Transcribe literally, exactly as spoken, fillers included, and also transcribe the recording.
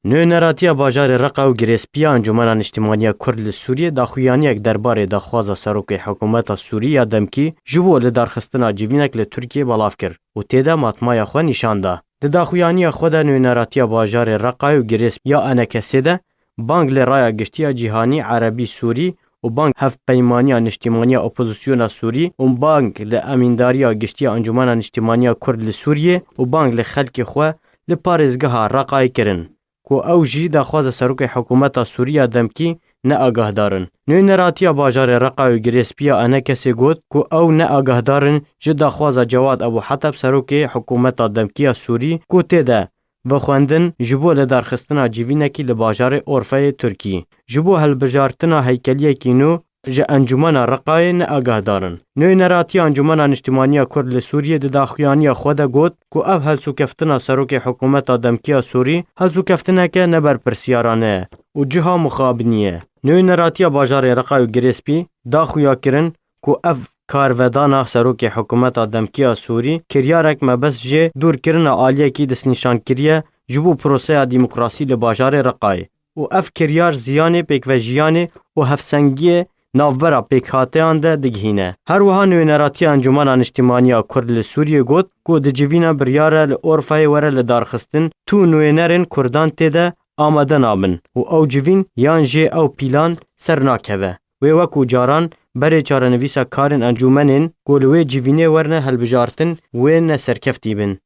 Nûneratiya bajarê Reqa û Girêspiya Encûmena Niştîmaniya Kurd li Sûriyê daxuyaniyek derbarê daxwaza serokê hikûmeta Sûrî ya demkî ji bo lidarxistina civînek li Tirkiyê belav kir û tê de matmaya xwe nîşan da. Di daxuyaniya xwe de nûneratiya bajarê Reqayê û Girêspiya ENKSê de bang li Raya Giştî ya Cîhanî Erebî Sûrî û bang Hevpeymaniya Niştîmaniya Opozisyona Sûrî û bang li Emîndariya Giştî ya Encûmena Niştîmaniya Kurd li Sûriyê û bang li xelkê xwe li parêzgeha Reqayê kirin, ku ew jî daxwaza serokê hikûmeta Sûrî ya demkî ne agahdar in. Nûneratiya bajarê Reqa û Girêspiya ENKSê got ku ew ne agahdar in ji daxwaza Cewad Ebû Heteb serokê hikûmeta demkî ya Sûrî ku tê de vexwendin ji bo lidarxistina civînekî li bajarê Orfeyê Tirkî, ji bo hilbijartina heykeliyekî nû ji Encûmena Reqayê ne agahdar in. Nûneratiya Encûmena Niştîmaniya Kurd li Sûriyê di daxuyaniya xwe de got ku ev helsûkeftina serokê hikûmeta demkî ya Sûrî helsûkeftineke ne berpirsiyarane ye û ciha mixabinî ye. Nûneratiya bajarê Reqa û Girêspî da xuya kirin ku ev karvedana serokê hikûmeta demkî ya Sûrî kiryarek mebest ji dûrkirina aliyekî destnîşankirî ye ji bo proseya demokrasî li bajarê Reqayê û ev kiryar ziyanê pêkvejiyanê û hevsengiyê navbera pêkhateyan de digihîne. Her wiha nûneratiya Encûmena Niştîmaniya Kurd li Sûriyê got ku di civîna biryar e li Orfayê were lidarxistin, tu nûnerên Kurdan tê de amade nabin û ew civîn yan jê ew pîlan ser nakeve. Wê wekû caran berê çarenivîsa karên encûmenên ku li wê civînê werne hilbijartin wê ne serkeftî bin.